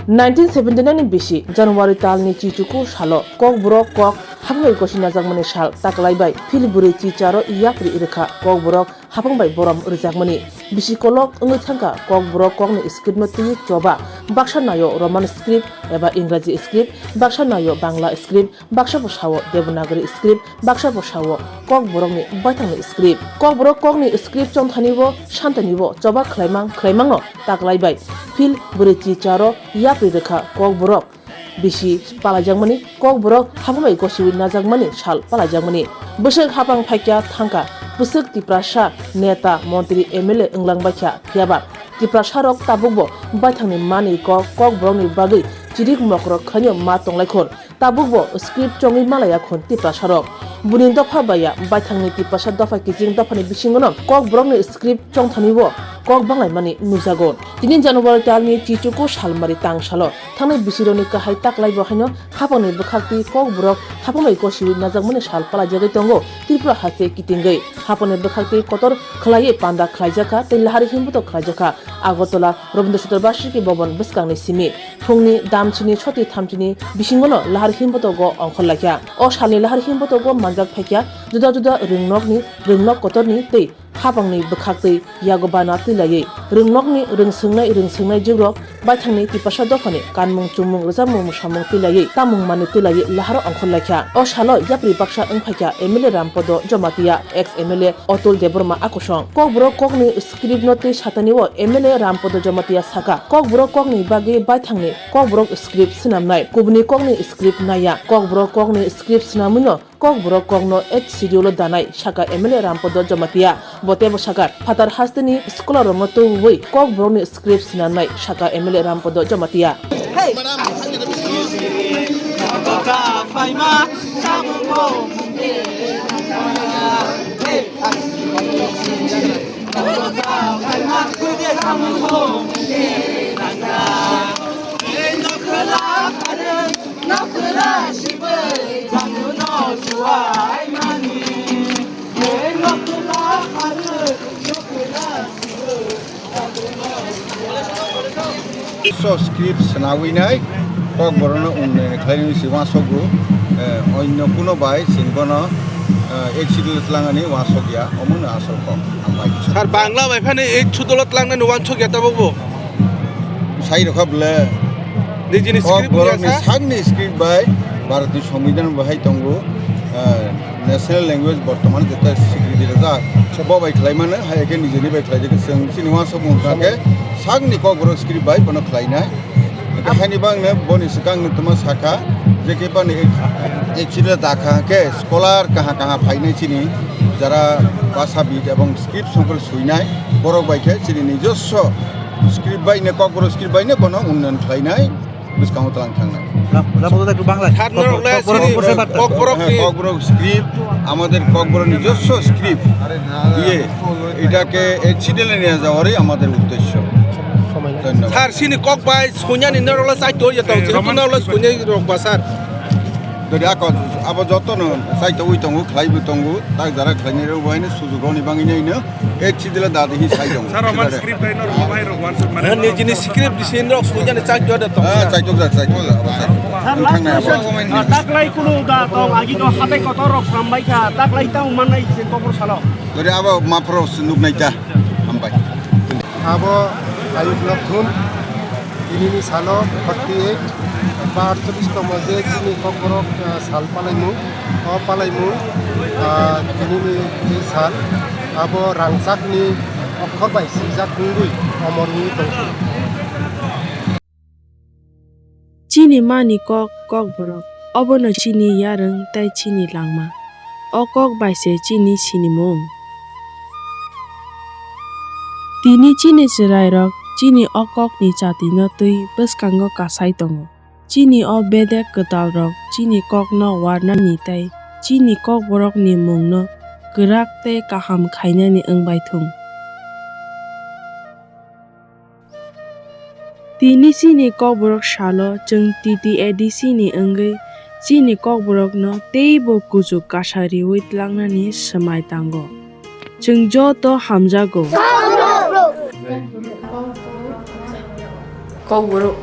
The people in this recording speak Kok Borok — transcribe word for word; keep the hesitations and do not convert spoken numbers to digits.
Nineteen seventy nine ni bisi January talni chichuku salo Kokborok kok hapmai gosi najakmani sal taklai bai phil bwrwi chicharo yapri rwkha Kokborok hapang bai borom rwjakmani. Bisi kolok wngwi thangkha Kokborok kokni script no twiwi choba, baksa naio Roman script eba Ingraji script, baksa naio Bangla script, baksa bo sao Devanagari script, baksa bo sao Kokborokni baithangni script. Kokborok kokni script chongthanibo santanibo choba khlaimang khlaimangno taklai bai phil bwrwi chicharo yapri rwkha Kokborok. Bisi palaijakmani Kokborok hapmai gosiwi najakmani sal palaijakmani. Bwswk hapang phaikya thangkha bwswk Tiprasa neta, montri, M L A wnglang baikha, phiyaba Tiprasarok tabukbo baithangni manwi kok Kokborokni bagwi chirik mokrok khainw ma tonglaikhun. Tabukbo script chongwi malaya khun Tiprasarok. Buni dopha baya baithangni Tiprasa dopha kiching dophani bisingono Kokborokni script chongthanibo kok banglaimani nukjago. Tini January talni chichuku salmari tang salo thangnai bisirokni kahai taklaibo haino hapangni bwkhaktwi Kokborok hapangbai gosiwi najakmani sal palaijagwi tongo Tripura haste kitingwi. Hapangni bwkhaktwi kotor khlaiwi panda khlaijakha tei lahari himboto khlaijakha Agartala Rabindra Sudhar Basuki Bhavan bwskangni simi. Phungni damchini soti thamchini bisingono lahar himbotogo ongkhorlaikha. O salni lahar himbotogo manjak phaikha juda juda rwngnokni, rwngnok kotorni tei hapangni bwkhaktwi yago bana twilaiwi. Rwngnokni rwngswngnai, rwngswngnai jugrok baithangni Tiprasa dophani kanmung chumung rwchapmung mwsamung twilaiwi tamung manwi twilaiwi laharo ongkhorlaikha. O salo yapri baksa wngphaikha M L A Rampodo Jamatia, ex M L A Otul Debbarma akusong. Kokborok kokni script no twi satani o M L A Rampodo Jamatia saka, Kokborok kokni bagwi baithangni Kokborok script swnamnai, kubuni kokni script naiya. Kokborok kokni script swnamwino Kokborok kokno eighth schedule o danai, saka M L A Rampodo Jamatia. Bo teibo saka, phatar hasteni scholar rokno tubui Kokborokni script swnamnai, saka M L A Rampodo Jamatia. So script swnawinai Kokborokno unnayan khlainani se uansukgo, eh, onyo kuno bai chwng bono, eh, eighth schedule twlangani uansukya, omono asol kok. Hambai. Sir, Bangla bai phano eighth schedule twlangnani uansukya tabukbo? Sai rokha bwle. Nijini script Kokborokni sakni script bai Bharatni Songbidan bo hai tongo, eh, National language bortoman jeta swikriti rwjak. So bo bai khlai mano, hai khe nijini bai khlai jagwi chwng chini uansukmung kha khe sakni Kokborok script bai bono khlainai. Hwnkhe haini bagwino boni swkangno tongma sakha, je khe bani eighth schedule dakha khe scholar kaha kaha phainai chini jara bhashabid ebong script songkol swinai borok bai khe chini nijoswo script baino, Kokborok script baino bono unnayan khlainai. Bwskango twlang thangnai. Rap-, rap-, rap-, Bangla. Sir, norok le Kokborok, chini Kokborok, Kokborok, Kokborok ni Kokborok script, আমাদের ককবরক নিজস্ব স্ক্রিপ্ট দিয়ে এটাকে এইচসিডিএল এ নিয়ে যাওয়ারই আমাদের উদ্দেশ্য। ধন্যবাদ। Sir, chini kok bai sunyani norok le chaito ya tong, eh, jehetu Roman norok le sunyai rok ba, sir. Jadi ako abo jotono chaito ui tongo, khlai bo tongo, tak jara khlainai rok bo haino sujuk roni bangwi naino. Ek chidila dadi hi sai dong. Sir, Roman script hai no, Roman hai, Roman script. Nijini script di sin rok sujani chak jwa da tong. Ah, chak jwa, chak jwa, abo chak. Sir, last question. Ah, taklai kunu da tong, agi ko hatai kotor rok sambai kha, taklai tang manai se kokor salo. Dori abo mapro nuk nai ta, hambai. Abo ayuk lok thun. Tinini salo forty eight ba aatcholish tomo je chini kokborok, ah, sal palaimung, o palaimung, ah, tinini je sal, abo rangchakni okhor bai swijak wngwi omor wngwi tongkha. Chini mani kok, kokborok, obono chini yarwng tei chini langma. O kok bai se chini sinimung. Tini chini chwrairok chini o kokni chatino twi bwskango kasai tongo. Chini o bedek kwtalrok chini kokno warnani tei chini kokborokni mungno kwrak tei kaham khainani wngbai thung. Tini chini kokborok salo chwng T T A D C ni wngwi chini kokborokno teibo kuchuk kasa riwi tlangnani swmai tango. Chwng joto hamjago. Kokborok.